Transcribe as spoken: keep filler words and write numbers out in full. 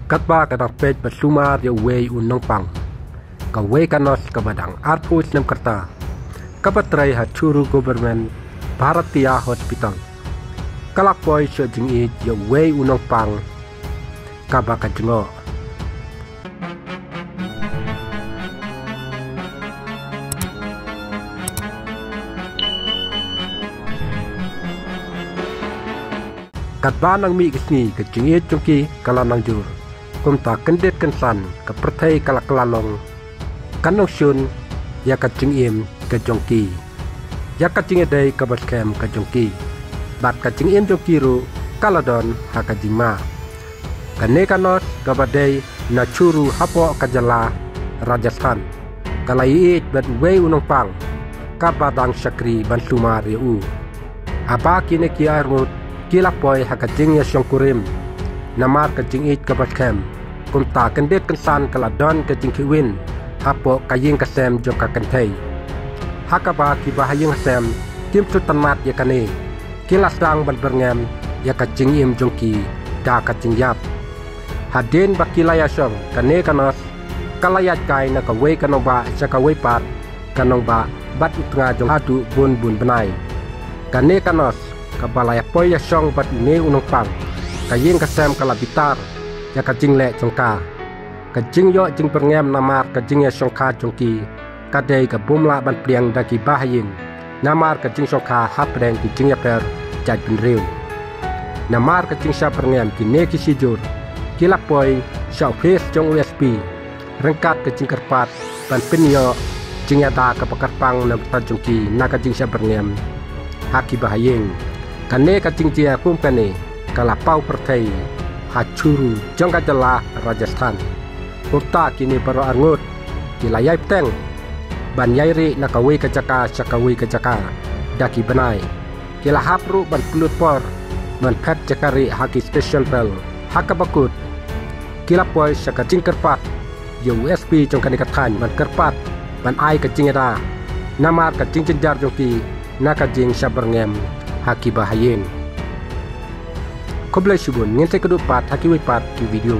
Katba ka dang peit ban sumar ïa uwei u nongpang, kawei ka nurse kaba dang arphew snem ka rta, kaba trei ha Churu Government Bharatiya Hospital, ka la poi sha jingïeit ïa uwei u nongpang kaba ka jngoh. Katba nang mih ka sngi, ka jingïeit jong ki ka la nang jur. Kumta kyndit kynsan ka pyrthei ka la kylla long, ka nongshun ïa ka jingim ka jong ki, ïa ka jingïadei kaba skhem ka jong ki, bad ka jingim jong ki ruh ka la don ha ka jingma. Kane ka nurse kaba dei na Churu hapoh ka jylla Rajasthan, ka la ïeit bad uwei u nongpang kaba dang shakri ban sumar ïa u. Haba kine ki arngut ki la poi ha ka jingïashongkurim namar ka jingïeit kaba skhem, kumta kyndit kynsan ka la don ka jingkhihwin hapoh ka ïing ka sem jong ka kynthei, ha kaba ki bahaïing hasem kim shu tynnad ïa kane. Ki la sdang ban byrngem ïa ka jingim jong ki da ka jingïap. Hadien ba ki la ïashong, kane ka nurse ka la ïaid kai na kawei ka nongbah sha kawei pat ka nongbah bad u tnga jong haduh bun bun bnai. Kane ka nurse kaba la ïapoi ïashong bad une u nongpang, ka ïing ka sem ka la bitar ïa ka jingleh jong ka. Ka jingïoh jingbyrngem namar ka jingïashongkha jong ki ka dei ka bym lah ban pdiang da ki bahaïing namar ka jingshongkha hapdeng ki jingïapher jaitbynriew. Namar ka jingshah byrngem, kine ki shijur ki la poi sha ophis jong u S P ryngkat ka jingkyrpad ban pynïoh jingïada kaba kyrpang na bynta jong ki na ka jingshah byrngem ha ki bahaïing. Kane ka jingjia kum kane ka la paw pyrthei ha Churu jong ka jylla Rajasthan. Kumta kine baroh arngut ki la ïai bteng ban ïai rieh na kawei ka jaka sha kawei ka jaka da ki bnai. Ki la hap ruh ban pynlut por ban phet jaka rieh ha ki station rail. Ha kaba kut, ki la poi sha ka jingkyrpad ïa u S P jong kane ka thaiñ ban kyrpad ban ai ka jingïada namar ka jingjynjar jong ki na ka jingshah byrngem ha ki bahaïing. Khublei shibun, ngin sa ïakynduh pat ha kiwei pat ki video.